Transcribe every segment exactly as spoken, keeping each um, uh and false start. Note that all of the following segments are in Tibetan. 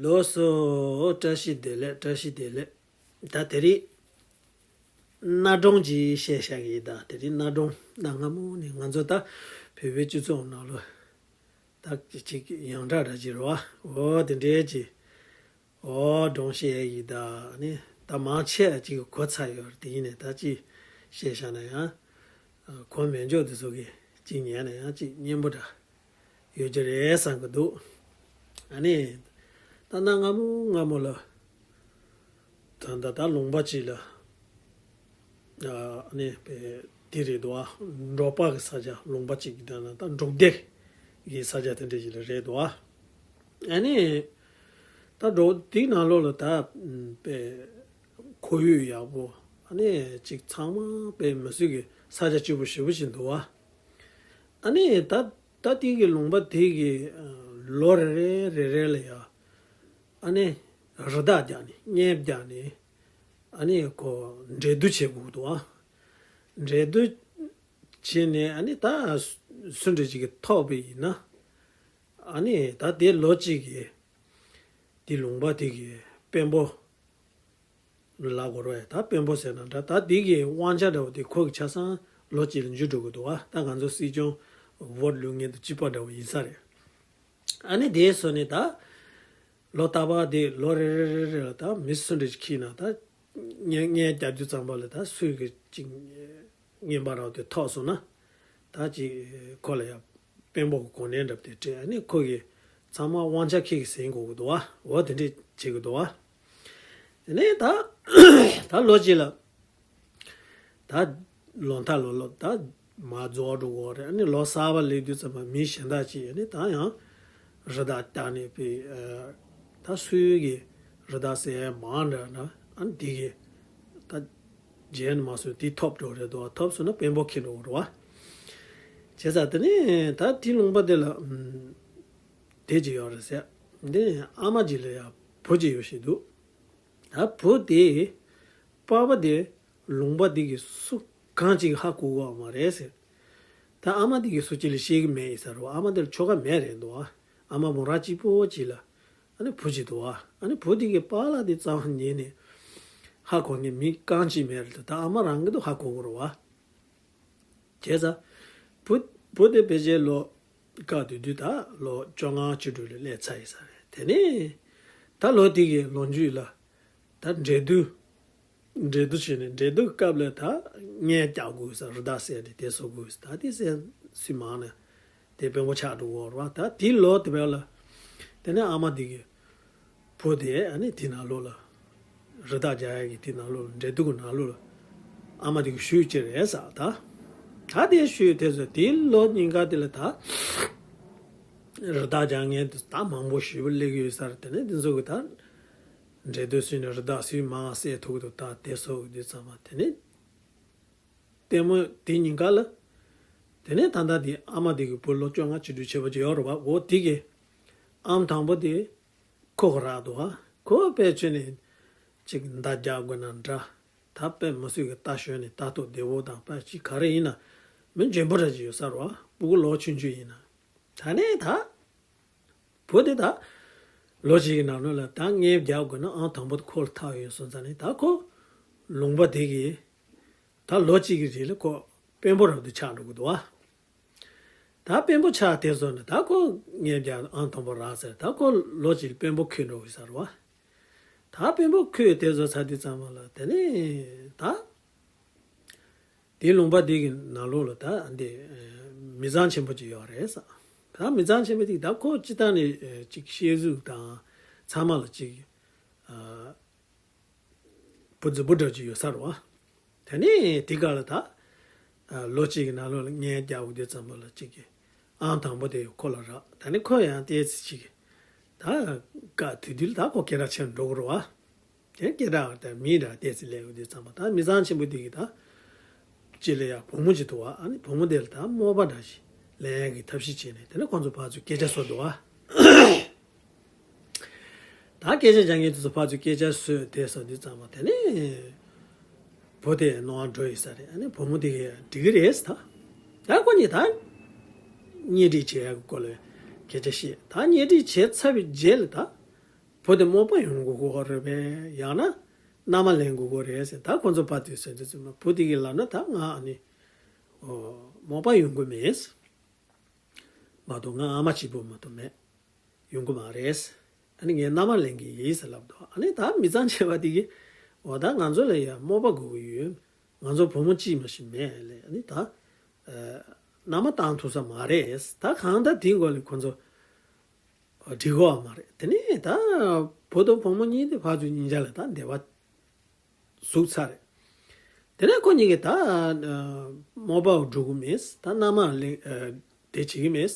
ལགས་སོ། བཀྲ་ཤིས་བདེ་ལེགས། བཀྲ་ཤིས་བདེ་ལེགས། ད་དེ་རིང་གནའ་སྒྲུང་ཅིག་བཤད་བཞག་གི་ཡིན། ད་དེ་རིང་གནའ་སྒྲུང་གནའ་སྔ་མོ་ནས་ང་ཚོ་ད་བོད་པའི་སྤྱི་ཚོགས་ནང་ལ་ད་ཅིག་ཡོངས་གྲགས་འདྲ་ཅིག་རེད་བ། འོ་དེ་འདྲའི་ཅིག་འོ་སྒྲུང་བཤད་ཡིན། ད་ནི་ད་མང་ཆེ་ཅིག་གོ་ཚར་ཡོད་རེད། དེ་ཡིན་ནའི་ད་ཅིག་བཤད་བཞག་ན་ཡང་གོ་མེད་འཇོག་དེ་ཚོ་གི་ཅིག་ཉན་ན་ཡང་ཅིག་སྙན་པོ་འདྲ་ཡོད་ཀྱི་རེད་བསམ་གི་འདུག་ཨ་ནི། ད་གནའ་སྔ་མོ་སྔ་མོ་ལ། ད་ད་ད་ལུང་པ་ཅིག་ལ། ཨ་ནི་པའི་དེ་རེད་འདུག་ཨ། འབྲོག་པ་གི་ས་ཆ། ལུང་པ་ཅིག་གི་ད་ན་ད་འབྲོག་སྡེ་གི་ས་ཆ་དེ་འདྲ་ཞིག་ལ་རེད་འདུག་ཨ། ཨ་ནི། ད་འབྲོག་དེའི་ནང་ལོགས་ལ་ད་པའི་ཁོར་ཡུག་ཡག་པོ། ཨ་ནི་ཅིག་ཚང་མ་པའི་མི་སུ་གི་ས་ཆ་སྐྱིད་པོ་ཞེ་པོ་ཅིག་འདུག་ཨ། ཨ་ནི་ད་ད་དེ་གི་ལུང་པ་དེ་གི་ལོ་རེ་རེ་རེ་རེ་ལ་ཡ། ཨ་ནི་རི་དྭགས་རྒྱག་ནས་གཉན་རྒྱག་ནས། ཨ་ནི་ཁོ་འདྲེ་སྡུད་བྱེད་དགོས་འདུག་ཨ། འདྲེ་སྡུད་བྱས་ནས་ཨ་ནི་ད་སུ་འདྲ་ཅིག་གིས་ཐོབ་པ་ཡིན་ན། ཨ་ནི་ད་དེ་ལོ་གཅིག་གི་དེ་ལུང་པ་དེ་གི་དཔོན་པོ་ལ་གོ་རོ་ཡ། ད་དཔོན་པོ་ཟེར་ན་འདྲ། ད་དེ་གི་དབང་ཆ་འདྲ་བོ་དེ་ཁོ་གི་ཆ་ཚང་ལོ་གཅིག་ལ་འཇུ་འགྲོ་གི་འདུག་ཨ། ད་ང་ཚོ་སྲིད་སྐྱོང་བོ་ཊི་བླུག་མཁན་དང་གཅིག་པ་འདྲ་བོ་ཡིན་ས་རེད། ཨ་ནི་དེ་སོང་ནས་ད་ལོ་རྟག་པར་དེ་ལོ་རེ་རེ་རེ་རེ་ལ་ད་མི་སུ་འདྲ་ཅིག་ཁྱེར་ན་ད་གཉན་གཉན་རྒྱག་དུས་ཙམ་པ་ལ་ད་སུ་གི་ཅིག་རྔན་པ་རག་དེ་ཐོབ་སོང་ན། ད་ཅིག་ཁོ་ལ་ཡང་དཔོན་པོ་གི་གོ་གནས་འདྲ་དེ་སྤྲད། ཨ་ནི་ཁོ་གི་ཚང་མ་དབང་ཆ་ཁྱེད་ཀྱིས་ཟིན་དགོས་ཀྱི་འདུག་བ། འོ་དེ་འདྲས་བྱེད་ཀྱི་འདུག་བ། དེ་ནས་ད་ད་ལོ་གཅིག་ལ་ད་ལོ་མཐའ་ལོ་ལོ་ད་མར་རྫོགས་འགྲོ་གི་རེད། ཨ་ནི་ལོ་གསར་པ་སླེབས་དུས་ཙམ་པ་མི་གཞན་དག་ཅིག་ཨ་ནི་ད་ཡང་རི་དྭགས་རྒྱག་ནས་པའི་ད་སུའི་གི་རི་དྭགས་ཟ་ཡ་མང་འདྲ་འདྲ། ཨ་ནི་དེ་གི་ད་རྗེས་ནས་མ་སོང་དེ་ཐོབ་འགྲོ་རེད་འདུག་བ། ཐོབ་སོང་ན་དཔོན་པོ་ཁྱེར་འགྲོ་གི་རེད་བ། བྱས་ཙང་དེ་ནས་ད་དེ་ལུང་པ་དེ་ལ་དེ་ཅིག་ཡོད་རེད་ཟེར། དེ་ནས་ཨ་མ་ཅིག་ལ་ཡ་བུ་ཅིག་ཡོད་བཞིན་འདུག་ད་བུ་དེ་པ་ཕ་དེ་ལུང་པ་དེ་གི་སུ་གང་ཅིག་ཧ་གོ་གི་ཡོད་མ་རེད་ཟེར། ད་ཨ་མ་དེ་གི་སུ་གཅིག་ལ་བཤད་གི་མེད་ཡིན་ས་རེད་བ། ཨ་མ་དེ་ལ་ཁྱོ་ག་མེད་རེད་འདུག་བ། ཨ་མ་མོ་རང་གཅིག་པོ་གཅིག་ལ་ཨ་ནི་བུ་གཅིག་འདུག་བ། ཨ་ནི་བུ་དེ་གི་པཱ་ལགས་དེ་རྩ་བ་ཉིད་ནས་ཧ་གོ་མཁན་མི་རྐང་གཅིག་མེད་རེད་འདུག་ད་ཨ་མ་རང་གི་འདུག་ཧ་གོ་གི་རེད་བ། བྱས་ཙང་བུ་བུ་དེ་ཕལ་ཆེར་ལོ་སྐབས་དེ་དུས་ད་ལོ་བཅོ་ལྔ་བཅུ་དྲུག་ལ་སླེབས་ཚར་ཡིན་ས་རེད། དེ་ནས་ད་ལོ་དེ་གི་ལོ་མཇུག་ལ་ད་འདྲེ་སྡུད། འདྲེ་སྡུད་བྱས་ནས་འདྲེ་སྡུད་སྐབས་ལ་ད་གཉན་རྒྱག་དགོས་ས། རི་དྭགས་བསད་ནས་དེ་བཟོ་དགོས་ས། ད་དེ་བསད་སུས་མང་ནས་དེ་དཔོན་པོ་ཆགས་འགྲོ་གི་རེད་བ། ད་དེ་ལོ་དེ་བས་ལ་དེ་ནས་ཨ་མ་དེ་གི་བུ་དེ་ཨ་ནི་དེ་ནང་ལོགས་ལ་རི་དྭགས་རྒྱག་ཡ་གི་དེ་ནང་ལོགས་ལ་འདྲེ་སྡུད་གི་ནང་ལོགས་ལ་ཨ་མ་དེ་གི་ཞུགས་ཀྱི་རེད་ཟེར། ད་ད་དེ་ཞུགས་དེ་ཚོ་དེ་ལོ་ཉིན་ཀ་དེ་ལ་ད་རི་དྭགས་རྒྱག་མཁན་དེ་ད་མང་པོ་ཞེ་པོ་སླེབས་ཀྱི་ཡོད་ས་རེད། དེ་ནས་དེ་ཚོ་གི་ད་འདྲེ་སྡུད་བྱས་ནས་རི་དྭགས་སུས་མང་བསད་ཐུབ་ཀྱི་འདུག་ད་དེ་ཚོ་གི་དུས་ཙམ་པ་དེ་ནས་ལྟད་མོ་དེ་ཉིན་ཀ་ལ། དེ་ནས་ད་ལྟ་དེ་ཨ་མ་དེ་གི་བུ་ལོ་བཅོ་ལྔ་བཅུ་དྲུག་བྱས་པ་ཅིག་ཡོད་རེད་བ། འོ་དེ་གི་ཨམ་དང་པོ་དེ་ཁོ་གི་རག་འདུག་བ། ཁོ་དཔེ་བྱས་ནས་ཅིག་མདའ་རྒྱག་དགོས་ན་འདྲ། ད་དཔེ་མི་སྲིད་གི་རྟ་ཞོན་ནས་རྟ་ཐོག་བདེ་བོ་དང་དཔེ་ཅིག་ག་རེ་ཡིན་ན་མི་འཇོན་པོ་འདྲ་ཅིག་ཡོད་ས་རེད་བ། སྤུ་གུ་ལོ་ཆུང་ཆུང་ཡིན་ན། ད་ནས་ད་བུ་དེ་ད་ལོ་གཅིག་གི་ནང་ལོགས་ལ་ད་གཉན་རྒྱག་དགོས་ན་ཨང་དང་པོ་དེ་ཁོ་ལ་ཐོབ་ཡོད་སོང་ཙང་ནས། ད་ཁོ་ལུང་པ་དེ་གི་ད་ལོ་གཅིག་གི་རིང་ལ་ཁོ་དཔོན་པོ་རབ་ཏུ་ཆགས་འགྲོ་གི་འདུག་བ། ད་དཔོན་པོ་ཆགས་དེ་སོང་ནས་ད་ཁོ་གཉན་རྒྱག་ཨང་དང་པོ་རག་ཟེར། ད་ཁོ་ལོ་གཅིག་དཔོན་པོ་ཁུར་འགྲོ་གི་ས་རེད་བ། ད་དཔོན་པོ་ཁུར་དེ་ཚོ་ཚར་དུས་ཙམ་པ་ལ་དེ་ནས་ད། དེའི་ལུང་པ་དེ་གི་ནང་ལོགས་ལ་ད་འདི་མི་ཚང་ཆེན་པོ་ཅིག་ཡོད་རེད་ཟེར། ད་མི་ཚང་ཆེན་པོ་དེ་ད་ཁོ་སྤྱིར་བཏང་ནས་ཅིག་ཤེས་གཟུགས་དང་ཚང་མ་ལ་ཅིག་བུ་རྫི་བུ་འདྲ་ཅིག་ཡོད་ས་རེད་བ། དེ་ནས་དེ་ག་ལ་ད་ལོ་གཅིག་གི་ནང་ལོགས་ལ་གཉན་རྒྱག་དགོས་དུས་ཙམ་པ་ལ་ཅིག་གི་ཨང་དང་པོ་དེ་ཁོ་ལ་རག་དེ་ནས་ཁོ་ཡང་ཏོག་ཙམ་ཅིག་ད་སྐབས་དེ་དུས་ལ་ད་ཁོ་སྐད་གྲགས་ཆེན་འགྲོ་གི་རེད་བ། དེ་སྐད་གྲགས་དང་མིང་འདྲ་ཏོག་ཙམ་སླེབས་ཡོང་དུས་ཙམ་པ་ད་མི་ཚང་ཆེན་པོ་དེ་གི་ད་ཅིག་ལ་ཡང་བུ་མོ་ཅིག་འདུག་བ། ཨ་ནི་བུ་མོ་དེ་ལ་ད་རྨོངས་པ་འདྲ་ཞིག་ལེན་ཡག་གི་ཐབས་ཤེས་བྱས་ནས་དེ་ནས་ཁོང་ཚོ་ཕར་ཚུར་སྐད་ཆ་བཟོས་འདུག་བ། ད་སྐད་ཆ་རྒྱག་མཁན་དེ་ཚོ་ཕར་ཚུར་སྐད་ཆ་བཟོས་དེ་བཟོས་དུས་ཙམ་པ་དེ་ནས་བུ་དེ་རྣོ་བ་འགྲོ་ཡོད་ས་རེད། ཨ་ནི་བུ་མོ་དེ་གིས་འགྲིག་གི་རེད་ཟེར། ད་ད་ཁོ་གཉིས་ད་གཉེན་སྒྲིག་བྱེད་ཡག་གི་སྐོར་ལ་སྐད་ཆ་བཤད། ད་གཉེན་སྒྲིག་བྱས་ཚར་བའི་རྗེས་ལ་ད། བུ་དེ་རྨོ་པོ་ཡོང་དགོས་ཀྱི་རེད་པས། ཡང་ན་མནའ་མ་ལེན་དགོས་ཀྱི་རེད་ཟེར། ད་ཁོ་ཚོ་ཕར་དུས་ཟེར་དུས་ཙམ་པ་བུ་དེ་གིས་ལབ་ན། ད་ང་ཨ་ནི་རྨོ་པོ་ཡོང་གི་མེད། མ་གཏོགས་ང་ཨ་མ་གཅིག་པོ་མ་གཏོགས་མེད། ཡོང་གི་མ་རེད། ཨ་ནི་ངས་མནའ་མ་ལེན་གྱི་ཡིན་ཟེར་ལབ་འདུག་ཨ་ནི་ད་མི་ཚང་ཆེ་བ་དེ་གིས། འོ་ད་ང་ཚོ་ལ་ཡང་རྨོ་པོ་དགོས་ཀྱི་ཡོད། ང་ཚོ་བུ་མོ་གཅིག་མ་ཞིག་མེད་ལས། ཨ་ནི་ད་མནའ་མ་བཏང་ཐུབ་ས་མ་རེད། ད་གང་ལྟར་དེའི་སྐོར་ལ་ཁོ་ཚོ་འགྲིག་གི་མ་རེད། དེ་ནས་ད་བུ་དང་བུ་མོ་གཉིས་དེ་ཕར་ཚུར་གཉིས་ཆ་ལ་ད་འབྲེལ་བ་ཟུག་ཚར་རེད། དེ་ནས་ཁོ་གཉིས་ཀྱིས་ད་རྨོ་པོ་འགྲོ་གི་མེད། ད་མནའ་མ་ལེན་དེ་བྱེད་ཀྱི་མེད།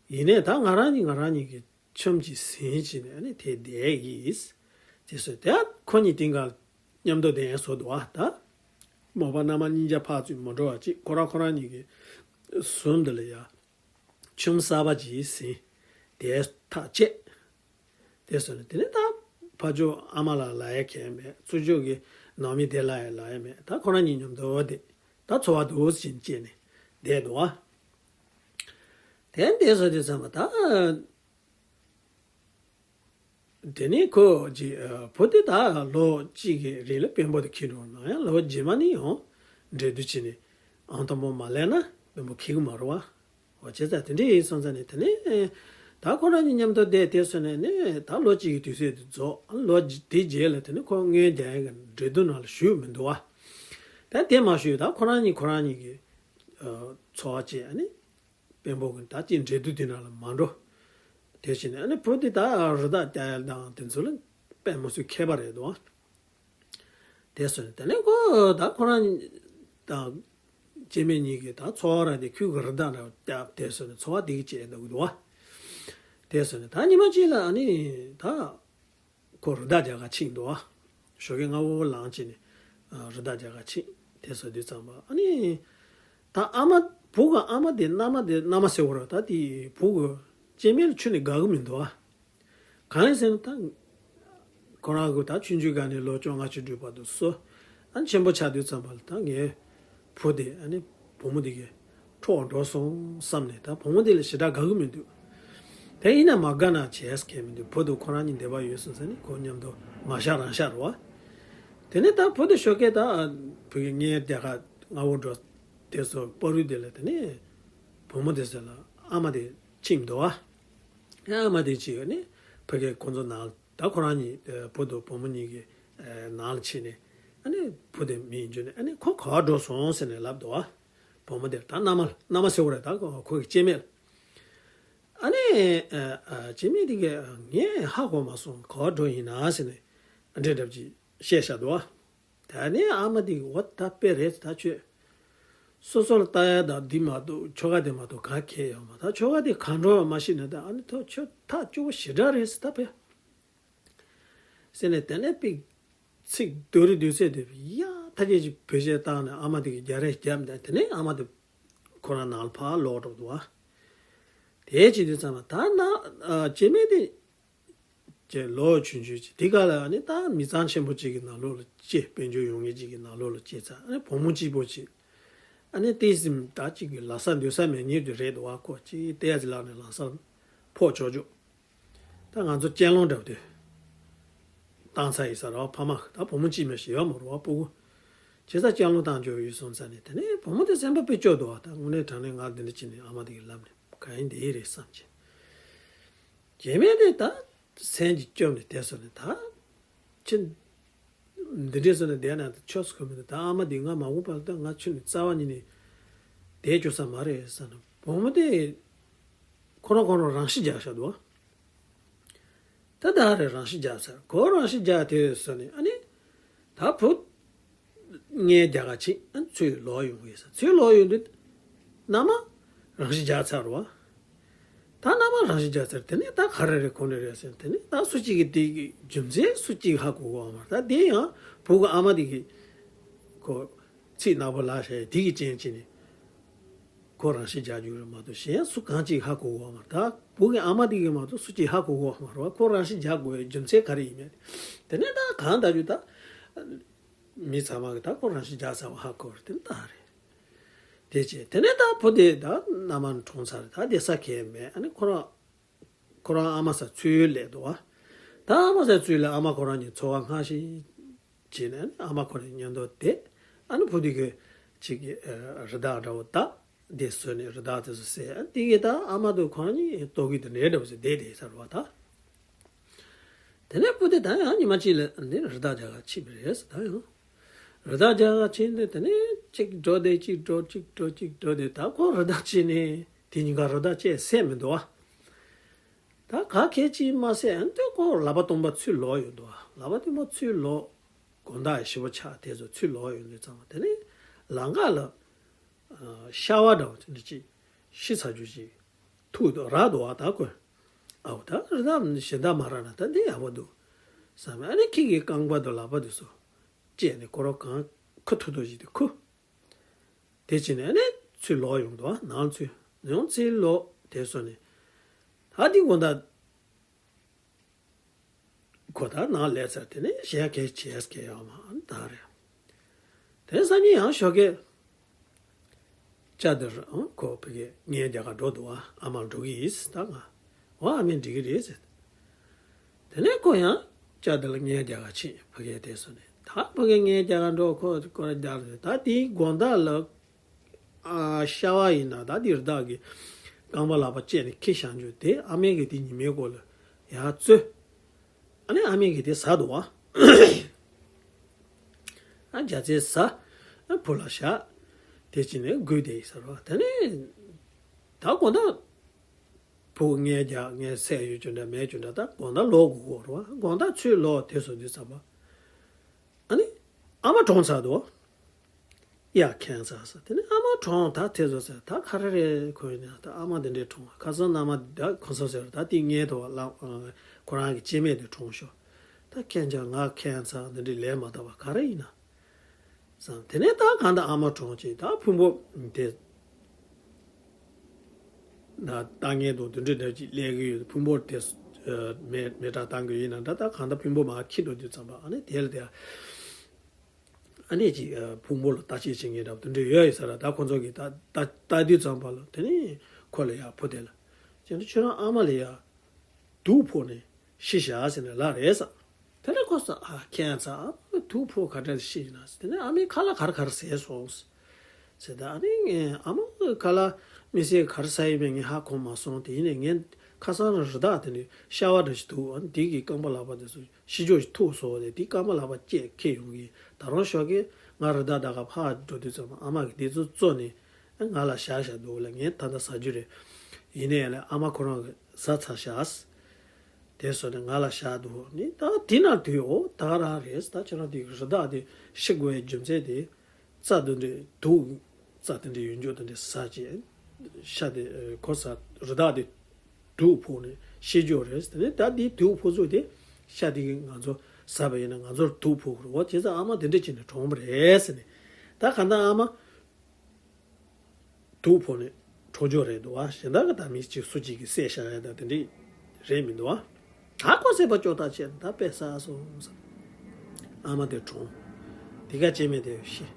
ཡིན་ནའི་ད་ང་རང་གཉིས་ང་རང་གཉིས་ཀྱི་ཆུམ་གྱིས་ཟིན་བྱས་ནས་ཨ་ནི་དེ་བསྡད་ཡིན། དེ་སོ་དེ་ཁོ་གཉིས་དེང་ག་མཉམ་དུ་བསྡད་ཡས་བཟོ་འདུག་ཨ། ད་རྨོ་པོ་མནའ་མ་གཉིས་ཆ་ཕར་ཚུར་མ་འགྲོ་བ་ཅིག་ཁོ་རང་ཁོ་རང་གཉིས་ཀྱི་ཟུར་འདི་ལ་ཡ་ཆུམ་གསར་པ་ཅིག་ཟིན། དེ་ཐག་བཅད། དེ་སོ་ནས་དེ་ནས་ད་ཕར་ཕྱོགས་ཨ་མ་ལ་ལབ་ཡ་གང་ཡང་མེད། ཚུར་ཕྱོགས་ཀྱི་ནང་མི་དེ་ལ་ཡ་ལབ་ཡ་མེད། ད་ཁོ་རང་གཉིས་མཉམ་དུ་བསྡད། ད་འཚོ་བ་འདུག་སེ་བྱས་ནས་བསྡད་འདུག་ཨ། དེ་དེ་སོ་དེ་ཚང་མ་ད། དེ་ནས་ཁོ་གཅིག་བུ་དེ་ད་ལོ་གཅིག་གི་རིང་ལ་དཔོན་པོ་དེ་འཁྱེར་འགྲོ་ན་ཡང་ལོ་རྗེས་མ་ནས་ཡང་འབྲེལ་གཏུག་བྱས་ནས་ཨང་དང་པོ་མ་ལེན་ན་དཔོན་པོ་འཁྱེར་གི་མ་རེད་བ། འོ་བྱས་ཙང་དེ་འདྲ་ཡིན་སོང་ཙང་ནས་དེ་ནས་ད་ཁོ་རང་གཉིས་མཉམ་དུ་བསྡད། དེ་སོང་ནས་ནས་ད་ལོ་གཅིག་གི་དུས་ཚོད་དེ་རྫོགས། ལོ་དེ་རྗེས་ལ་དེ་ནས་ཁོ་དངུལ་རྒྱག་ཡག་གི་འབྲེལ་གཏུག་ནང་ལ་ཞུགས་མི་འདུག་བ། ད་དེ་མ་ཞུགས་ད་ཁོ་རང་གཉིས་ཁོ་རང་གཉིས་ཀྱི་འཚོ་བ་བྱས། ཨ་ནི་དཔོན་པོ་གི་ད་ཅིག་འབྲེལ་གཏུག་དེ་ནང་ལ་མ་འགྲོ། དེ་བྱས་ནས་ཨ་ནི་བུ་དེ་ད་རི་དྭགས་རྒྱག་ཡ་དང་དེ་ཚོ་ལ་དཔེ་མི་སྲིད་མཁས་པ་རེད་འདུག་དེ་སོང་ནས་དེ་ནས་ཁོ་ད་ཁོ་རང་དང་སྐྱེ་དམན་གཉིས་ཀྱིས་ད་འཚོ་བ་ར་དེ་ཁོའི་གི་རི་དྭགས་ར་བརྒྱབ། དེ་སོང་ནས་འཚོ་བ་དེ་གི་བྱས་འདུག་འདུག་བ། དེ་སོང་ནས་ད་ཉི་མ་གཅིག་ལ་ཨ་ནི་ད་ཁོ་རི་དྭགས་རྒྱག་ག་ཕྱིན་འདུག་ཨ། ཞོགས་ཀས་སྔ་བོ་ལངས་བྱས་ནས་ཨ་རི་དྭགས་རྒྱག་ག་ཕྱིན། དེ་སོང་དུས་ཙམ་པ་ཨ་ནི་ད་ཨ་མ་བུ་གི་ཨ་མ་དེ་མནའ་མ་དེ་མནའ་མ་ཟེར་བ་རེད། ད་དེ་བུ་གི་སྐྱེ་དམན་ལ་ཁྱོན་ནས་དགའ་གི་མི་འདུག་ཨ། གང་ཡིན་ཟེར་ན་ད་ཁོ་རང་གི་ད་ཆུང་ཆུང་སྒང་ནས་ལོ་བཅོ་ལྔ་བཅུ་འགྲོ་བར་དུ་གསོ། ཨ་ཆེན་པོ་ཆགས་དུས་ཙམ་པ་ལ་ད་ངའི་བུ་དེ་ཨ་ནི་བུ་མོ་དེ་གི་འཕྲོག་འགྲོ་སོང་བསམ་ནས་ད་བུ་མོ་དེ་ལ་ཞེ་དྲག་དགའ་གི་མི་འདུག་དེ་ཡིན་ན་མ་དགའ་ན་བྱས་མཁན་མི་འདུག་བུ་དང་ཁོ་རང་གཉིས་འདོད་པ་ཡོད་སོང་ཟེར་ནས་ཁོ་མཉམ་དུ་མ་བཞག་རང་བཞག་རེད་བ། དེ་ནས་ད་བུ་དེ་ཞོགས་ཀས་ད་བུ་གི་ངའི་རྒྱ་གར་སྔ་བོ་འགྲོ་དེ་ཚོ་པ་རུ་དེ་ལ་དེ་ནས་བུ་མོ་དེ་ཚོ་ལ་ཨ་མ་དེ་ཕྱིན་འདུག་བ། ཨ་མ་དེ་ཕྱིན་ནས་ཕ་གི་ཁོ་ཚོ་ནང་ད་ཁོ་རང་གཉིས་བུ་དང་བུ་མོ་གཉིས་ཀྱི་ནང་ལ་ཕྱིན་ནས་ཨ་ནི་བུ་དེ་མིང་བརྗོད་ནས་ཨ་ནི་ཁོ་ག་པར་འགྲོ་སོང་ཟེར་ནས་ལབ་འདུག་བ། བུ་མོ་དེར་ད་མནའ་མ་མནའ་མ་ཟེར་བ་རེད། ད་ཁོ་གི་སྐྱེ་དམན་ལ། ཨ་ནི་སྐྱེ་དམན་དེ་གིས་ངས་ཧ་གོ་མ་སོང་། ག་པར་འགྲོ་ཡིན་ན་ཟེར་ནས་འདྲེ་འདྲ་ཅིག་བཤད་བཞག་འདུག་བ། ད་ནི་ཨ་མ་དེ་གིས་འོ་ད་དཔེ་རེད། ད་ཁྱོད་སོ་སོ་ལ་ལྟ་ཡ་དང་འདི་མ་གཏོགས་ཁྱོ་ག་དེ་མ་གཏོགས་ག་གེ་ཡོད་མ། ད་ཁྱོ་ག་དེ་ག་འགྲོ་མ་ཤེས་ན་ད་ཨ་ནི་ཐོ་ཁྱོད་ཐག་སྐྱོ་བོ་ཞེ་དྲག་རེད་ཟེར། ད་དཔེ་ཟེར་ནས་དེ་ནས་དཔེ་ཚིག་རྡོ་རི་རྡོ་ཚད་དེ་ཡ་ཐ་ཆད་ཅིག་བོད་གཞས་བཏང་ནས་ཨ་མ་དེ་གིས་རྒྱག་རེས་བརྒྱབ་ནས་དེ་ནས་ཨ་མ་དེ་ཁོ་རང་ནང་ལ་ཕར་ལོག་འགྲོ་འདུག་བ། དེ་བྱེད་དུས་ཙམ་པ་ད་ན་སྐྱེ་དམན་དེ་ཀྱི་ལོ་ཆུང་ཆུང་ཅིག་དེ་ག་ལ་ཨ་ནི་ད་མི་ཚང་ཆེན་པོ་ཅིག་གི་ནང་ལོགས་ལ་སྐྱེས། དཔལ་འབྱོར་ཡོད་མཁན་ཅིག་གི་ནང་ལོགས་ལ་སྐྱེས་ཚར། ཨ་ནི་བུ་མོ་གཅིག་པོ་ཅིག་ཨ་ནི་ཏོག་ཙམ་ད་ཅིག་གི་ལྷག་བསམ་འདུན་བསམ་མེད་མཁན་དེ་རེད་འདུག་བ། ཁོ་ཅིག་ཏོག་ཙམ་ལབ་ནས་ལམ་སང་ཕོག་ཆོག་ཆོག་ད་ང་ཚོ་གཅེན་ལོང་འདྲ་བོ་དེ་བཏང་ཚར་ཡིན་ས་རེད་བ། ཕ་མ་ད་བུ་མོ་གཅིག་མ་ཞིག་ཡོད་མ་རེད་བ། སྤུ་གུ་བྱས་ཙང་གཅེན་ལོང་བཏང་ཆོག་ཡོད་སོང་ཙང་ནས་དེ་ནས་བུ་མོ་དེ་སེམས་པ་དཔེ་སྐྱོ་འདུག་བ། ད་དངོས་གནས་དྲང་གནས་ང་འདི་འདྲ་བྱས་ནས་ཨ་མ་དེ་གིས་ལབ་ནས་གང་ཡིན་འདི་ཡིན་རེད་བསམ་བྱས། སྐྱེ་དམན་དེ་ད་སེམས་ཀྱི་སྐྱོ་ནས་དེ་སོང་ནས་ད་ཁྱེད་འདི་འདྲས་སོང་ནས་བསྡད་ན་ད་ཆོག་སོ་ཁོ་མི་འདུག་ད་ཨ་མ་དེ་ང་མ་འོངས་པ་ལ་ད་ང་ཁྱོད་ནི་རྩ་བ་ཉིད་ནས་བསྡད་རྒྱུ་ས་མ་རེད་བསམ་ནས་བུ་མོ་དེ་ཁོ་རང་ཁོ་རང་རང་ཤི་རྒྱག་བཞག་འདུག་བ། ད་ད་རེ་རང་ཤི་རྒྱག་ཚར། ཁོ་རང་ཤི་རྒྱག་དེ་སོང་ནས་ཨ་ནི་ད་བུ་ངའི་རྒྱ་གར་ཕྱིན། ཨ་ནི་ཚུར་ལོག་ཡོང་གི་ཡོད་ས། ཚུར་ལོག་ཡོང་དུས་མནའ་མ་རང་ཤི་རྒྱག་ཚར་བ། ད་མནའ་མ་རང་ཤི་རྒྱག་ཚར། དེ་ནས་ད་ག་རེ་རེད་ག་རེ་རེད་ཟེར། དེ་ནས་ད་སུ་གཅིག་གིས་དེ་གི་རྒྱུ་མཚན་སུ་གཅིག་ཧ་གོ་གི་ཡོད་མ་རེད། ད་དེ་ཡང་བུ་གི་ཨ་མ་དེ་གིས་ཁོ་ཚིག་ནག་པོ་ལབ་བཞག་དེ་གི་རྐྱེན་བྱས་ནས་ཁོ་རང་ཤི་རྒྱག་རྒྱུ་རེད་མ་གཏོགས་གཞན་སུ་གང་གཅིག་ཧ་གོ་གི་ཡོད་མ་རེད། ད་བུ་གི་ཨ་མ་དེ་གིས་མ་གཏོགས་སུ་གཅིག་ཧ་གོ་གི་ཡོད་མ་རེད་བ། ཁོ་རང་ཤི་རྒྱག་དགོས་པའི་རྒྱུ་མཚན་ག་རེ་ཡིན་མིན། དེ་ནས་ད་གང་ལྟར་རྒྱུ་ད། མི་ཚང་མ་གིས་ད་ཁོ་རང་ཤི་རྒྱག་ཚར་བ་ཧ་གོ་རེད། དེ་ནི་ད་རེད། དེ་བྱས་དེ་ནས་ད་བུ་དེ་ད་མནའ་མ་གྲོངས་ཚར་རེད། ད་བསྡད་ས་གང་ཡང་མེད། ཨ་ནི་ཁོ་རང་ཁོ་རང་ཨ་མ་ས་ཚུར་སླེབས་འདུག་བ། ད་ཨ་མ་ཟེར་ཚུལ་ལ་ཨ་མ་ཁོ་རང་གཉིས་འཚོ་བ་སྔར་བཞིན་བྱས་ནས་ཨ་མ་ཁོ་རང་མཉམ་དུ་བསྡད། ཨ་ནི་བུ་དེ་གི་ཅིག་གི་རི་དྭགས་འདྲ་བོ་བདག་དེ་བཟོས་ནས་རི་དྭགས་དེ་ཚོ་བསད། དེ་གི་ད་ཨ་མ་དང་ཁོ་རང་གཉིས་ལྟོ་གོས་དེ་འདྲའི་འདྲ་བོ་ཟེར་བསྡད་བསྡད་ས་རེད་བ་ད། དེ་ནས་བུ་དེ་ད་ཡང་ཉི་མ་གཅིག་ལ་ནི་རི་དྭགས་རྒྱག་ག་ཕྱིན་པ་རེད་ཟེར། ད་ཡང་རི་དྭགས་རྒྱག་ག་ཕྱིན་ཏེ་དེ་ནས་གཅིག་འགྲོ་དེ་གཅིག་འགྲོ་གཅིག་འགྲོ་གཅིག་འགྲོ་དེ། ད་ཁོ་རི་དྭགས་ཕྱིན་ནས་དེ་གཉིས་ཀ་རི་དྭགས་བཅས་བསད་མི་འདུག་བ། ད་ག་གེ་གཅིག་མ་བསད། ཨ་ནི་དེ་ཁོ་ལག་པ་སྟོང་པ་ཚུར་ལོག་ཡོང་འདུག་བ། ལག་པ་སྟོང་པ་ཚུར་ལོག་དགོང་དག་ཞེ་པོ་ཆགས་དེ་ཚོ་ཚུར་ལོག་ཡོང་དུས་ཙམ་པ་དེ་ནས་ལམ་ཁ་ལ་ཤ་བ་འདྲ་བོ་དེ་འདྲ་ཅིག་ཤི་ཚར་རྒྱུ་ཅིག་ཐུག་འདུག་རག་འདུག་བ། ད་ཁོས་ཨའོ་ད་རི་དྭགས་གཞན་དག་མ་རག་ན་ད་འདི་ཡག་པོ་འདུག་བསམ། ཨ་ནི་ཁྱི་གི་རྐང་པ་དང་ལག་པ་དེ་ཚོ་བཅད་ནས་ཁོ་རང་གང་ཁུ་ཐུག་ཐུག་ཅིག་དེ་ཁུ། དེ་བྱས་ནས་ཨ་ནི་ཚུར་ལོག་ཡོང་འདུག་བ། ནང་ཚུར་ཡང་ཚུར་ལོག་དེ་སོང་ནས་ད་འདི་དགོང་དག་ཁོ་ད་ནང་ལས་ཚར། དེ་ནས་གཞན་གས་བྱས་སྐད་ཡང་མ་ད་རེད། དེ་སང་ཉིན་ཡང་ཞོགས་ཀས་ཅ་དེ་རུ་ཁོ་ཕ་གི་ངའི་རྒྱ་གར་འགྲོ་འདུག་བ། ཨ་མ་འགྲོ་གི་ཡིན་ཟེར། ད་ང་འོ་ཨ་མས་འགྲིག་གི་རེད་ཟེར། དེ་ནས་ཁོ་ཡང་ཅ་དེ་ལ་ངའི་རྒྱ་གར་ཕྱིན། ཕ་གི་དེ་སོང་ནས་ད་ཕ་གི་ངའི་རྒྱ་གར་འགྲོ། ཁོ་ཁོ་ར་རྒྱ་གར་ད་དེའི་དགོང་དག་ལ། ཨ་ཤ་བ་ཡིན་ན་ད་འདི་རི་དྭགས་ཀྱི་རྐང་པ་ལག་པ་བཅད་ནས་ཁྱེར་བཞག་རྒྱུ་དེ་ཨ་མས་ཀྱི་དེ་ཉི་མའི་སྐོར་ལ་ཡར་བཙོས། ཨ་ནི་ཨ་མས་ཀྱི་དེ་ཟ་འདུག་བ། ཨ་རྒྱ་ཚལ་ཟ། ཨ་བུ་ལ་བཞག་དེ་བྱས་ནས་སྒུག་བསྡད་ཡིན་ཟེར་བ། དེ་ནས་ད་དགོང་དག་བུ་ངའི་རྒྱ་ངའི་སྲས་ཡོད་རྒྱུ་འདྲ་མེད་རྒྱུ་འདྲ། ད་དགོང་དག་ལོག་དགོས་ཀྱི་རེད་བ། དགོང་དག་ཚུར་ལོག་དེ་སོང་དུས་ཙམ་པ། ཨ་ནི་ཨ་མ་གྲོངས་ཚར་འདུག་ཡ་ཁྱད་མཚར་ཟེར། དེ་ནས་ཨ་མ་གྲོངས་ད་དེ་ཚོ་ཟེར། ད་ག་རེ་རེད། ཁོ་ཡིན་ན་ད་ཨ་མ་འདི་འདྲས་གྲོངས། ཁ་སང་མནའ་མ་ད་གང་ཟག་ཟེར། ད་དེ་ངའི་ཐོག་ལ་ཁོ་རང་གི་སྐྱེ་དམན་དེ་གྲོངས་ཤོག་ད་ཁྱེད་ཅག་ང་ཁྱད་མཚར་འདི་འདྲས་ལས་མ་དག་པ་ག་རེ་ཡིན་ན་བསམ། དེ་ནས་ད་གང་ལྟར་ཨ་མ་གྲོངས་ཅིག་ད་ཕུང་པོ་དེ། ད་ལྟ་ངན་དང་དེ་འདྲ་འདྲ་ཅིག་སླེབས་ཀྱི་ཡོད། ཕུང་པོ་དེ་མེ་མེ་སྲེག་བཏང་གི་ཡིན་ན་འདྲ། ད་གང་ལྟར་ཕུང་པོ་མར་འཁྱེར་འགྲོ་དུས་ཙམ་པ་ཨ་ནི་དེ་ལ་དེ་ཨ་ནི་ཅིག་ཕུང་པོ་ལ་བརྟག་དཔྱད་བྱེད་མཁན་འདྲ་པོ་དེ་འདྲ་ཡོད་ཡོད་ས་རེད། ད་ཁོ་ཚོ་གིས་ད་ད་ལྟ་དུས་ཙམ་པ་ལ་དེ་ནི་ཁོ་ལ་ཡ་བུ་དེ་ལ་ཅི་འདྲ་ཁྱོད་རང་ཨ་མ་ལ་ཡ་དུག་ཕོག་ནས་ཤི་བཞག་ཟེར་ནས་ལབ་རེད་ཟེར། དེ་ནས་ཁོ་ས་ཨ་ཁྱད་མཚར། ཨ་མ་དུག་ཕོག་ག་འདྲ་ཤི་ཡིན་ན་ཟེར། དེ་ནས་ཨ་མའི་ཁ་ལག་ག་རེ་ག་རེ་ཟས་སོང་ཟེར། ད་ཨ་ནི་ངས་ཨ་མ་ཁ་ལག་མི་ཟས་ག་རེ་ཟ་ཡིན་མིན་ངས་ཧ་གོ་མ་སོང་། དེ་ཡིན་ནས་ངས་ཁ་སང་རི་དྭགས་དེ་ནས་ཤ་བ་འདྲ་ཞིག་འདུག་ཨ་ནི་དེ་གི་རྐང་པ་ལག་པ་དེ་ཚོ་ཤི་ཆོག་ཞིག་ཐུག་སོང་། དེ་དེའི་རྐང་པ་ལག་པ་བཅད་ཁྱེར་ཡོང་གི། ད་རུང་ཞོགས་ཀས་ང་རི་དྭགས་ད་ག་ཕར་འགྲོ་དུས་ཙམ་པ་ཨ་མ་གིས་དེ་ཚོ་བཙོས་ནས་ང་ལ་བཞག་བཞག་འདུག་ལ། ངས་ད་ལྟ་ཟ་རྒྱུ་རེད། ཡིན་ནའི་ལ་ཨ་མ་ཁོ་རང་གིས་ཟ་ཚར་བཞག་དེ་སོང་ནས་ང་ལ་བཞག་འདུག་ནི་ད་དེ་ན་དུས་འོ་ད་ག་རང་རེད། ད་ཁྱེད་རང་དེ་རི་དྭགས་དེ་ཤི་དགོས་པའི་རྒྱུ་མཚན་དེ་རྩྭ་དེ་འདྲའི་དུག་རྩྭ་དེ་འདྲའི་ཡོད་འཇོག་དེ་འདྲའི་ཟ་བྱས་ཤ་དེ་ཁོ་ཟ་རི་དྭགས་དེ་དུག་ཕོག་ནས་ཤི་འཇོག་རེད། དེ་ནས་ད་དེ་དུག་ཕོག་ཚུལ་དེ་ཤ་དེ་གིས་ང་ཚོ་ཟ་བ་ཡིན་ན་ང་ཚོར་དུག་ཕོག་གི་རེད། འོ་བྱས་ཙང་ཨ་མ་དེ་འདྲ་བྱས་ནས་གྲོངས་པ་རེད་ཟེར་ནས། ད་གང་ལྟར་ཨ་མ་དུག་ཕོག་ནས་གྲོངས་འཇོག་རེད་འདུག་བ། གཞན་དག་གི་ད་མི་གཅིག་སུ་གཅིག་གིས་བསད་བཞག་ཡ་ད་དེ་འདྲས་རེད་མི་འདུག་བ། ད་ཁོ་བསད་པ་ཅོག་ཐག་ཆོད་ད་དཔེ་བསགས་སོང་ཟེར། ཨ་མ་དེ་གྲོངས། དེ་ག་སྐྱེ་དམན་དེ་ཤི།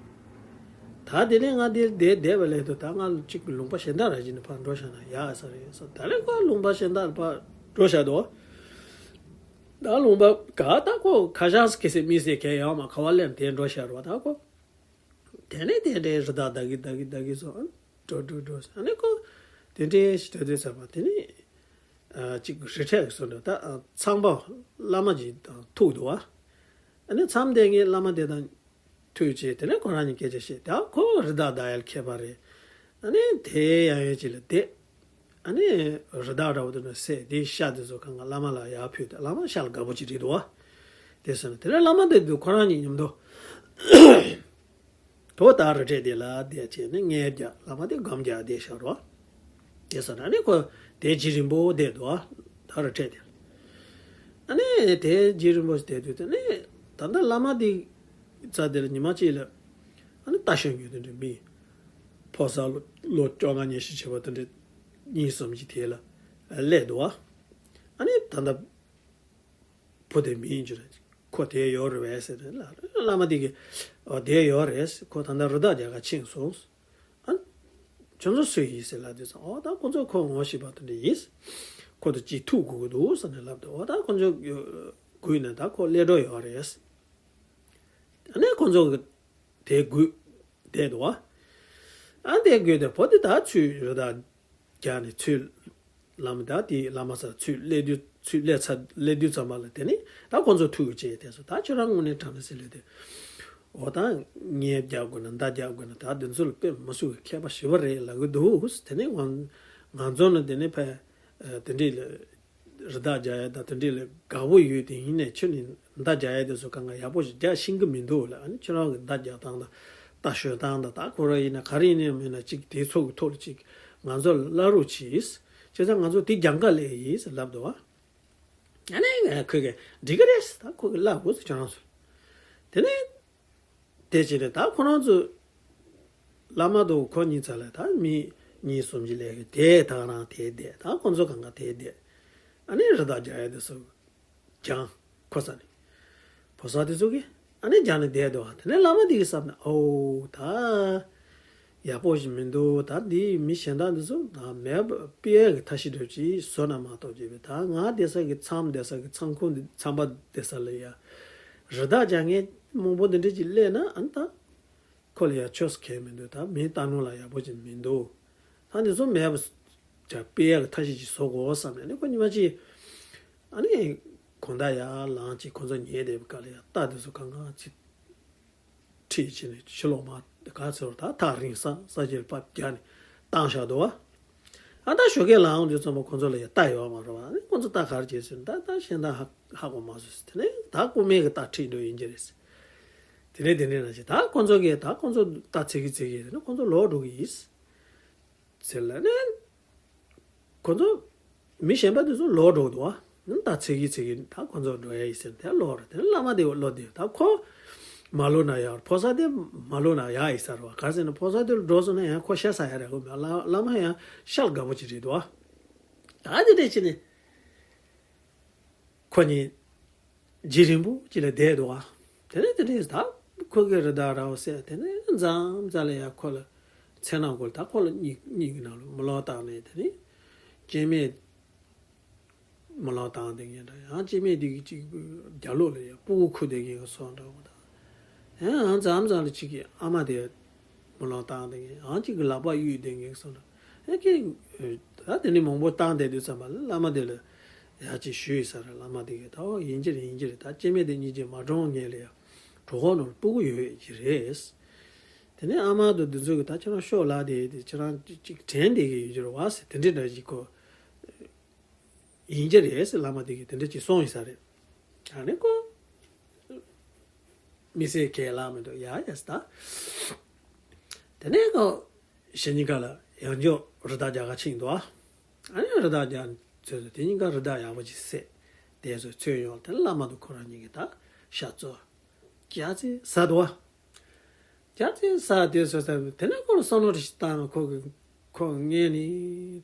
ད་དེ་ནས་ང་འདིར་བསྡད་བསྡད་པ་ལས་དུ་ད་ང་གཅིག་གི་ལུང་པ་གཞན་དག་ར་བྱས་ནས་ཕར་འགྲོ་བཞག་ན་ཡག་ས་རེད་ཟེར། ད་ལས་ཁོ་ལུང་པ་གཞན་དག་ལ་ཕར་འགྲོ་བཞག་འདུག་ད་ལུང་པ་ག་ད་ཁོ་ཁ་ཤས་ཁེ་སེ་མི་ཟེར་མཁན་ཡོད་མ། ག་བ་ལེན་དེ་འགྲོ་བཞག་རོགས། ད་ཁོ་དེ་ནས་དེ་འདྲའི་རི་དྭགས་བདའ་གི་བདའ་གི་བདའ་གི་སོང་། འགྲོ་འགྲོ་འགྲོ། ཨ་ནི་ཁོ་དེ་འདྲའི་ཞིག་འགྲོ་དུས་ཙམ་པ་དེ་ནས་ཨ་གཅིག་རི་ཁྲོད་ཀྱི་སོ་འགྲོ་ད་ཨ་ཚངས་པ་བླ་མ་ཅིག་དང་ཐུག་འདུག་བ། ཨ་ནི་མཚམས་དེ་ངས་བླ་མ་དེ་དང་ཐུག་བྱས་དེ་ནས་ཁོ་རང་གཉིས་སྐད་ཆ་བཤད། ད་ཁོ་རི་དྭགས་བདའ་ཡ་ལ་མཁས་པ་རེད། ཨ་ནི་དེ་ཡང་ཡང་ཅིག་ལ་བསྡད། ཨ་ནི་རི་དྭགས་འདྲ་བོ་དེ་ནས་བསད་དེ་ཤ་དེ་ཚོ་གང་ག་བླ་མ་ལ་ཡར་ཕུལ་ཏེ་བླ་མ་ཤ་ལ་དགའ་པོ་ཅིག་རེད་འདུག་བ། དེ་སོང་ནས་དེ་ནས་བླ་མ་དེ་དུས་ཁོ་རང་གཉིས་མཉམ་དུ་དོ་ད་རི་ཁྲོད་དེ་ལ་བསྡད་བྱས་ནས་ངའི་རྒྱ་བླ་མ་དེ་སྒོམ་རྒྱག་བསྡད་བཞག་རོགས། དེ་སོང་ནས་ཨ་ནི་ཁོ་དེ་རྗེས་རིང་པོ་བསྡད་འདུག་བ། ད་རི་ཁྲོད་དེ། ཨ་ནི་དེ་རྗེས་རིང་པོ་བསྡད་དུས་དེ་ནས་ད་ལྟ་བླ་མ་དེ་རྩ་དེ་ལ་ཉི་མ་གཅིག་ལ་ཨ་ནི་རྟ་ཞོན་རྒྱུ་དེ་འདྲ་མི་ཕོ་གསར་ལོ་ལོ་བཅོ་ལྔ་ཉི་ཤུ་བྱས་པ་དེ་འདྲ་གཉིས་གསུམ་ཅིག་དེ་ལ་སླེབས་འདུག་བ། ཨ་ནི་ད་ལྟ་བུ་དེ་མིན་གྱི་རེད། ཁོ་དེ་ཡོད་རེད་བས་ཟེར་ནས་ལ་བླ་མ་དེ་གིས་ཨོ་དེ་ཡོད་རེད། ཁོ་ད་ལྟ་རི་དྭགས་རྒྱག་ག་ཕྱིན་སོང་། ཨ་ཁྱོད་ཚོ་སུ་ཡིན་ཟེར་ལབ་དུས་ཙང་ཨོ་ད་ཁོ་ཚོ་ཁོ་ངོ་ཤེས་པ་དེ་འདྲ་ཡིན། ཁོ་དང་གཅིག་ཐུག་དགོས་ཀྱི་འདུག་ཟེར་ནས་ལབ་འདུག་འོ་ད་ཁོ་ཚོ་སྒུག་ནས་ད་ཁོ་སླེབས་འགྲོ་ཡོད་རེད། ཨ་ནི་ཁོ་ཚོ་གི་དེ་སྒུག་བསྡད་འདུག་ཨ་དེ་སྒུག་དེ་བོ་དེ་ད་ཚུར་རི་དྭགས་རྒྱག་ནས་ཚུར་བླ་མ་ད་དེ་བླ་མ་ས་ཚུར་སླེབས་དུས་ཚུར་སླེབས་ཚར་སླེབས་དུས་ཙམ་པ་ལ་དེ་ནི་ད་ཁོ་ཚོ་ཐུག་བྱས་དེ་ཚོ་ད་ཁྱོད་རང་ངོས་ནས་དྲང་ནས་ཟེར་ལས་དེ། འོ་ད་ངས་རྒྱག་དགོས་ན་མདའ་རྒྱག་དགོས་ན་ད་དེ་ཚོ་ལ་དཔེ་མི་སྲིད་པའི་མཁས་པ་ཞེ་པོ་རེད་ལབ་གི་འདུག་དེ་ནི་ང་ང་ཚོ་ནི་དེ་ནི་ཕ་དེ་འདྲས་ལ། རི་དྭགས་རྒྱག་ཡ་དང་དེ་འདྲས་ལ་དགའ་པོ་ཡོད་དེ་ཡིན་ནའི་ཁྱོད་ནི་མདའ་རྒྱག་ཡ་དེ་ཚོ་གང་ག་ཡག་པོ་ཞིག་རྒྱག་ཤེས་ཀྱི་མི་འདུག་ལ། ཨ་ནི་ཁྱོད་རང་གི་མདའ་རྒྱག་སྟངས་དང་རྟ་གཞོན་སྟངས་དང་ད་ཁོ་རང་ཡིན་ན་ག་རེ་ཡིན་ནའི་མིན་ན་ཅིག་དེ་ཚོ་གི་ཐོག་ལ་ཅིག་ང་ཚོ་ལ་བླ་རོགས་གྱིས། བྱས་ཙང་ང་ཚོ་དེ་རྒྱང་ག་ལས་ཡིན་ཟེར་ལབ་འདུག་ཨ་ནི་ཁོས་གི་འགྲིག་གི་རེད་ད་ཁོ་གི་བླ་དགོས་ཟེར་ཁྱོད་རང་ཚོ། དེ་ནས། དེ་བྱས་ནས་ད་ཁོ་རང་ཚོ་བླ་མ་དང་ཁོ་གཉིས་ཚ་ལ་ད་མི་གཉིས་གསུམ་ཅིག་སླེབས་ཡོད་དེ་ད་རང་དེ་བསྡད་ད་ཁོ་ཚོ་གང་ག་དེ་བསྡད། ཨ་ནི་རི་དྭགས་རྒྱག་ཡ་དེ་ཚོ་གྱང་ཁོ་ས་ནས་ཕོ་གསར་དེ་ཚོ་གིས་ཨ་ནི་རྒྱག་ནས་བསྡད་འདུག་དེ་ནས་བླ་མ་དེ་གིས་བསམ་ནས་ཨོ་ད་ཡག་པོ་ཞིག་མི་འདུག་ད་འདི་མི་གཞན་དག་འདི་ཚོ་ད་མེད་པ་སྤེལ་ཡ་གི་ཐབས་ཤེས་འདྲ་ཅིག་བཟོ་ན་མ་གཏོགས་བྱས་པས་ད་ང་བསྡད་ས་གི་མཚམས་བསྡད་ས་གི་མཚམས་ཁོངས་འདི་མཚམས་པ་བསྡད་ས་ལ་ཡ་རི་དྭགས་རྒྱག་མཁན་མང་པོ་འདི་འདྲ་ཅིག་སླེབས་ན་ཨ་ནི་ད། ཁོ་ལ་ཡང་ཆོས་སུ་གལ་མི་འདུག་ད་མིའི་ལྟ་ནོར་ལ་ཡག་པོ་ཅིག་མི་འདུག་ད་འདི་ཚོ་མེད་པ་ཅག་སྤེལ་ཡག་གི་ཐབས་ཤེས་ཅིག་བཟོ་དགོས་བསམ་ནས་ནི་ཁོ་ཉི་མ་ཅིག་ཨ་ནི་གང་ལྟར་ཡར་ལངས་ཅིག་ཁོ་ཚོ་ཉལ་བསྡད་པའི་སྐབས་ལ་ཡང་རྟ་འདི་ཚོ་གང་གང་ཅིག་ཁྲིད་ཕྱིན་ནས་ཕྱི་ལོགས་མར་ག་ཚོད་ད་ཐག་རིང་ས་ས་ཆར་ཕར་བརྒྱབ་ནས་བཏང་བཞག་འདུག་བ། ཨ་ད་ཞོགས་ཀས་ལངས་དུས་ཙམ་པ་ཁོ་ཚོ་ལ་ཡང་རྟ་ཡོད་མ་རེད་བ། ཨ་ནི་ཁོ་ཚོ་རྟ་ག་རེ་བྱས་ཟེར་ན་ད་ད་གཞན་དག་ཧ་ཧ་གོ་མ་སོང་ཟེར། དེ་ནས་ད་རྐུན་མའི་གི་རྟ་ཁྲིད་འགྲོ་ཡིན་གྱི་རེད་ཟེར། དེ་ནས་དེ་ནས་ན་ཅི་ད་ཁོ་ཚོ་གིས་ད་ཁོ་ཚོ་རྟ་འཚོལ་གི་འཚོལ་གི་དེ་ནས་ཁོ་ཚོ་ལོག་འགྲོ་གི་ཡིན་ཟེར་ལབ་ནས། ཁོ་ཚོ་མི་གཞན་པ་དེ་ཚོ་ལོག་འགྲོ་འདུག་བ། ད་ཚེ་གི་ཚེ་གི་ད་ཁོ་ཚོ་འགྲོ་ཡ་ཡིན་ཟེར་དེ་ལོག་རེད། དེ་བླ་མ་དེ་ལོག་དེ་ད་ཁོ་མ་ལོག་ན་ཡག་ཕོ་གསར་དེ་མ་ལོག་ན་ཡག་ཡིན་ས་རེད་བ། ག་རེ་ཟེར་ན་ཕོ་གསར་དེ་ལ་འགྲོ་སོང་ན་ཡང་ཁོ་ཤ་ཟ་ཡ་རེད། ཁོ་བླ་བླ་མ་ཡང་ཤ་ལ་དགའ་པོ་ཅིག་རེད་འདུག་བ། ད་དེ་འདྲས་བྱས་ནས་ཁོ་གཉིས། རྗེས་རིང་པོ་ཅིག་ལ་བསྡད་འདུག་ཨ། དེ་ནས་དེ་ནས་ད་ཁོ་གི་རི་དྭགས་ར་བ་བསད། དེ་ནས་མཚམས་མཚམས་ལ་ཡང་ཁོ་ལ་མཚན་ནག་གོ་ལ་ད་ཁོ་ལ་གཉིད་གཉིད་ཀྱི་ནང་ལ་རྨི་ལམ་བཏང་ནས་དེ་ནས་སྐྱེ་དམན་རྨི་ལམ་བཏང་བསྡད་མཁན་འདྲ། ཡང་སྐྱེ་དམན་དེ་གི་ཅིག་རྒྱབ་ལོགས་ལ་ཡང་སྤུ་གུ་ཁུར་བསྡད་མཁན་གྱི་བཟོ་འདྲ་བོ་དང་། ཡང་མཚམས་མཚམས་ལ་ཅིག་གི་ཨ་མ་དེ། རྨི་ལམ་བཏང་བསྡད་མཁན་ཡང་གཅིག་གི་ལག་པ་གཡུག་བསྡད་མཁན་སོགས་ལ། ཨེ་ཀྱེ། ད་དེ་ནས་མང་པོ་བཏང་བསྡད་དུས་ཙམ་པ་ལ་བླ་མ་དེ་ལ་ཡར་ཅིག་ཞུས་ཡོད་ས་རེད། བླ་མ་དེ་གིས་ད་འོ་ཡིན་གྱི་རེད་ཡིན་གྱི་རེད། ད་སྐྱེ་དམན་དེ་གཉིས་ཀྱིས་མ་གྲོངས་སྔོན་ལ་ཡང་གྲོད་ཁོག་ནང་ལ་སྤུ་གུ་ཡོད་ཀྱི་རེད། དེ་ནས་ཨ་མ་དང་དེ་ཚོ་གིས་ད་ཁྱེད་རང་ཤོག་ལབ་བསྡད་དེ་ཁྱེད་རང་ཅིག་དྲན་བསྡད་ཀྱི་ཡོད་ཀྱི་རེད་བ་ཟེར་དེ་འདྲའི་འདྲ་ཞིག་གོ། ཡིན་གྱི་རེད་ཟེར་བླ་མ་དེ་གིས་དེ་འདྲ་ཅིག་གསུངས་ཡོད་ས་རེད། ཨ་ནི་ཁོ། མི་ཟེར་གས་ལ་མི་འདུག་ཡ་ཡ་ཟེར་ད། དེ་ནས་ཁོ་ཞེ་གཉིས་ཀ་ལ་ཡང་འཇོག་རི་དྭགས་རྒྱག་ག་ཕྱིན་འདུག་ཨ་ནི་རི་དྭགས་རྒྱག་ཚོད་དུ་དེ་གཉིས་ཀ་རི་དྭགས་ཡག་པོ་ཅིག་བསད། དེ་ཚོ་ཚོད་ཡོང་དེ་བླ་མ་དང་ཁོ་རང་གཉིས་ཀྱིས་ད་ཤ་བཙོ། རྒྱ་ཚེ་ཟ་འདུག་ཨ། རྒྱ་ཚེ་ཟ་དེ་ཚོ་ཟ་དེ་ནས་ཁོ་ལ་བསམ་བློ་ཞིག་བཏང་ན་ཁོ་གི་ཁོ་ངས་ནི་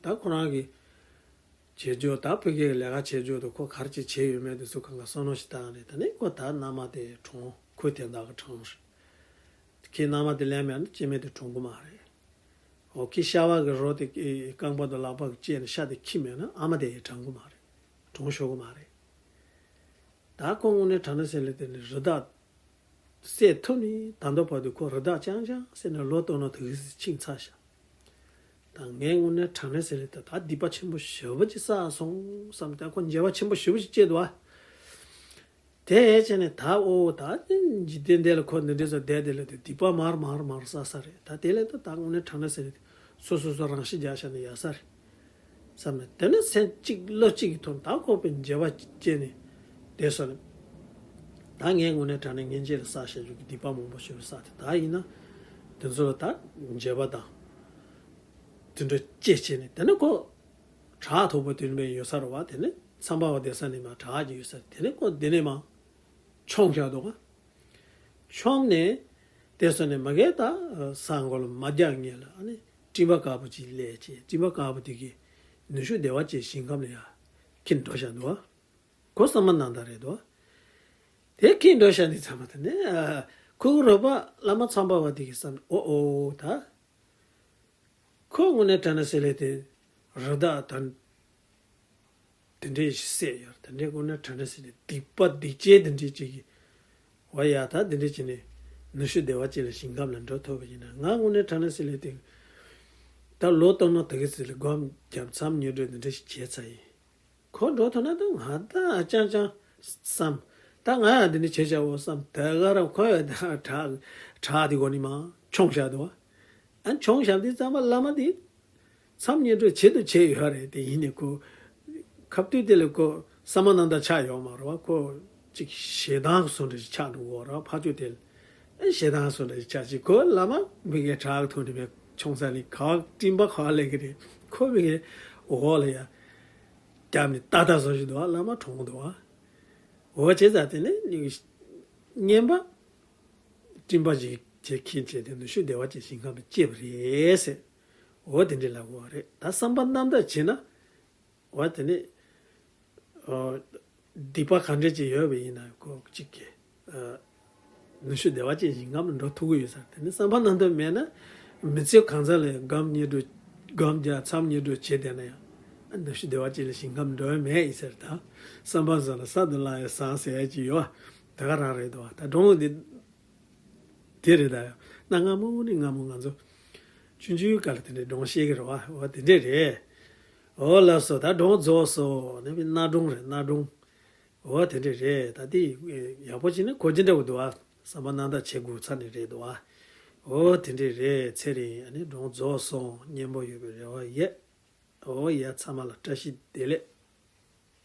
ད་ཁོ་རང་གི་བྱེད་རྒྱུ་ད་ཕ་གིའི་ལས་ཀ་བྱེད་རྒྱུ་དང་ཁོ་ག་རེ་ཅིག་བྱས་ཡོད་མེད་དེ་ཚོ་གང་ག་བསམ་བློ་ཞིག་བཏང་ནས་ད་ནི་ཁོ་ད་མནའ་མ་དེ་གྲོངས། ཁོ་དེ་འདྲ་གི་གྲོངས་རེད། ཁྱེད་མནའ་མ་དེ་ལེན་མེད་ན་སྐྱེ་དམན་དེ་གྲོངས་གི་མ་རེད། འོ་ཁྱེད་ཤ་བ་གི་རོ་དེ་རྐང་པ་དང་ལག་པ་གི་བཅད་ནས་ཤ་དེ་འཁྱེར་མེད་ན་ཨ་མ་དེ་ཡང་གྲོངས་གི་མ་རེད། གྲོངས་ཤོར་གི་མ་རེད། ད་ཁོ་དངོས་གནས་དྲང་གནས་ཟེར་ལས་དེ་ནི་རི་དྭགས། བསད་ཐུབ་ནས་ད་ལྟ་བར་དུ་ཁོ་རི་དྭགས་རྐྱང་རྐྱང་བསད་ནས་ལོ་སྟོང་ན་དུ་གི་ཕྱིན་ཚར་ཤག་ད་ངས་དངོས་གནས་དྲང་གནས་ཟེར་ལེ་ད་ད་སྡིག་པ་ཆེན་པོ་ཞེ་པོ་ཅིག་བསགས་སོང་བསམ། ད་ཁོ་འགྱོད་པ་ཆེན་པོ་ཞེ་པོ་ཅིག་སྐྱེས་འདུག་ཨ། དེ་བྱས་ནས་ད་ཨོ་ད་འཇིག་རྟེན་འདི་ལ་ཁོ་འདི་འདྲས་སུ་བསྡད་དེ་ལ་དེ་སྡིག་པ་མར་མར་མར་བསགས་ས་རེད། ད་དེ་ལས་ད་ད་དངོས་གནས་དྲང་གནས་ཟེར་ལེ་དེ་སོ་སོ་སོ་རང་ཤི་རྒྱག་བཞག་ན་ཡག་ས་རེད། བསམ་ནས་དེ་ནས་སེམས་གཅིག་བློ་གཅིག་གི་ཐོག་ནས་ད་ཁོ་པའི་འགྱོད་པ་སྐྱེས་ནས་བསྡད་སོང་ནས། ད་ངས་དངོས་གནས་དྲང་གནས་སྔོན་ཆད་ལ་བསགས་བཞག་རྒྱུ་གི་སྡིག་པ་མང་པོ་ཞིག་བསགས་ཏེ་ད་ཡིན་ན་དེ་ཚོ་ལ་ད་འགྱོད་པ་དང་དེ་འདྲ་སྐྱེས་བྱས་ནས་དེ་ནས་ཁོ་ཕྲག་དོག་པོ་དེ་ནས་ཡོད་ས་རེད་བ། དེ་ནས་མཚམས་པ་བ་བསྡད་ས་ནས་མ་བྲག་ཅིག་ཡོད་ས་རེད། དེ་ནས་ཁོ་དེ་ནས་མ་མཆོང་བཞག་འདུག་ག་མཆོངས་ནས་དེ་སོང་ནས་མ་གིར་ད་ས་མགོ་ལ་མ་རྒྱག་ངེས་ལ་ཨ་ནི་སྤྲིན་པ་དཀར་པོ་ཅིག་སླེབས་བྱས་སྤྲིན་པ་དཀར་པོ་དེ་གིས་ནུ་ཞོ་བདེ་བ་ཅན་ཞིང་ཁམས་ལ་ཡར་ཁྱེར་འགྲོ་བཞག་འདུག་ག་ཁོ་བསམ་པ་ནང་ལྟར་རེད་དོ། དེ་ཁྱེར་འགྲོ་བཞག་ནས་ཚང་མ་དེ་ནས་ཁོའི་རོགས་པ་བླ་མ་ཚངས་པ་བ་དེ་གིས་བསམ་ཨོ་ཨོ་ད། ཁོ་དངོས་གནས་དྲང་གནས་ཟེར་ལེ་དེ་རི་དྭགས་དང་ དེ་འདྲས་ཤིག་བསད་ཡོད་རེད། དེ་འདྲས་དངོས་གནས་དྲང་གནས་ཟེར་ནས་སྡིག་པ་སྡིག་ཅན་དེ་འདྲས་ཅིག་གིས། འོ་ཡ། ད་དེ་འདྲས་བྱས་ནས་ནུ་ཞོ་བདེ་བ་ཅན་ལ་ཞིང་ཁམས་ལ་འགྲོ་ཐུབ་པ་ཡིན་ན། ང་དངོས་གནས་དྲང་གནས་ཟེར་ལས་དེ། ད་ལོ་སྟོང་ན་དེ་ག་ཚོད་ལ་སྒོམ་རྒྱབ་མཚམས་བསྙེན་སྒྲུབ་དེ་འདྲས་ཤིག་བྱས་ཚར་ཡིན། ཁོ་འགྲོ་ཐུབ་ན་ད་ང་ད་ཨ་ཅང་ཅང་བསམ། ད་ང་ཡང་འདི་འདྲ་བྱས་བཞག་འོ་བསམ། དེ་ག་རང་ཁོ་ཡང་ད་བྲག་བྲག་དེ་གོ་ནི་མ་མཆོང་བཞག་འདུག་བ། ཨ་མཆོང་བཞག་དུས་ཙམ་པ་བླ་མ་དེ་མཚམས་བསྙེན་སྒྲུབ་བྱེད་དུ་བྱས་ཡོད་རེད། དེ་ཡིན་ནའི་ཁོ་སྐབས་དུས་དེ་ལ་ཁོ་ས་མ་ནན་ད་ཆགས་ཡོད་མ་རེད་བ། ཁོ་ཅིག་ཞེ་སྡང་བཟོ་འདྲ་ཞིག་ཆགས་འདུག་གོ་རེད་བ། ཕར་ཕྱོགས་དེ་ལ་ཨ་ཞེ་སྡང་བཟོ་འདྲ་ཞིག་ཆགས་ཅིག་ཁོ་བླ་མ་མི་གའི་བྲག་གི་ཐོག་ནས་མེད་མཆོང་ས་ནས་ག་བ་སྤྲིན་པ་ག་བ་སླེབས་ཀྱི་རེད། ཁོ་མི་གའི་འོག་ལ་ཡ་རྒྱབ་ནས་ཏག་ཏག་བཟོ་བཞིན་འདུག་བ། བླ་མ་གྲོངས་འདུག་བ། འོ་བྱས་ཙང་དེ་ནས་བསྙེན་པ་སྤྲིན་པ་ཞིག་བྱས་ཁྱེར་བྱས་ཏེ་ནུ་ཞོ་བདེ་བ་ཅན་ཞིང་ཁམས་ལ་སྐྱེས་པ་རེད་ཟེར། འོ་དེ་འདྲས་ལབ་དགོས་པ་རེད། ད་བསམ་པ་རྣམ་དག་བྱས་ན། འོ་དེ་ནས་ཨོ། སྡིག་པ་ག་འདྲས་ཅིག་ཡོད་པ་ཡིན་ན་ཁོ་གཅིག་གིས་ཨ་ནུ་ཞོ་བདེ་བ་ཅན་ཞིང་ཁམས་ལ་འགྲོ་ཐུབ་ཀྱི་ཡོད་ས་རེད། དེ་ནས་བསམ་པ་རྣམ་དག་མེད་ན་མི་ཚེ་གང་ཚ་ལ་སྒོམ་བསྙེན་སྒྲུབ་སྒོམ་རྒྱག་མཚམས་བསྙེན་སྒྲུབ་བྱས་བསྡད་ན་ཡང་ཨ་ནུ་ཞོ་བདེ་བ་ཅན་ལ་ཞིང་ཁམས་འགྲོ་ཡ་མེད་ཡིན་ཟེར། ད་བསམ་པ་བཟང་ལ་ས་དུ་ལ་ཡ་བཟང་ཟེར་ཡ་ཅིག་ཡོད་པ་དེ་ག་རང་རེད་འདུག་བ། ད་སྒྲུང་འདི་དེ་རེད། ད་ཡང་གནའ་སྔ་མོ་ནས་སྔ་མོ་ང་ཚོ་ཆུང་ཆུང་སྐབས་ལ་དེ་འདྲའི་སྒྲུང་བཤད་ཀྱི་རེད་བ། འོ་དེ་འདྲས་རེད། འོ་ལགས་སོ། ད་སྒྲུང་རྫོགས་སོང་། ནི་མིན་གནའ་སྒྲུང་རེད། གནའ་སྒྲུང་། འོ་དེ་འདྲས་རེད། ད་དེ་ཡག་པོ་བྱས་ན་གོ་རྒྱུ་འདྲ་བོ་འདུག་བ། བསམ་པ་རྣམ་དག་བྱེད་དགོས་ཚར་ནི་རེད་འདུག་བ། འོ་དེ་འདྲས་རེད། ཚེ་རིང་། ཨ་ནི་སྒྲུང་རྫོགས་སོང་། སྙན་པོ་ཡོད་པའི་རེ་བ་ཡོད། འོ་ཡ། ཚང་མ་ལ་བཀྲ་ཤིས་བདེ་ལེགས།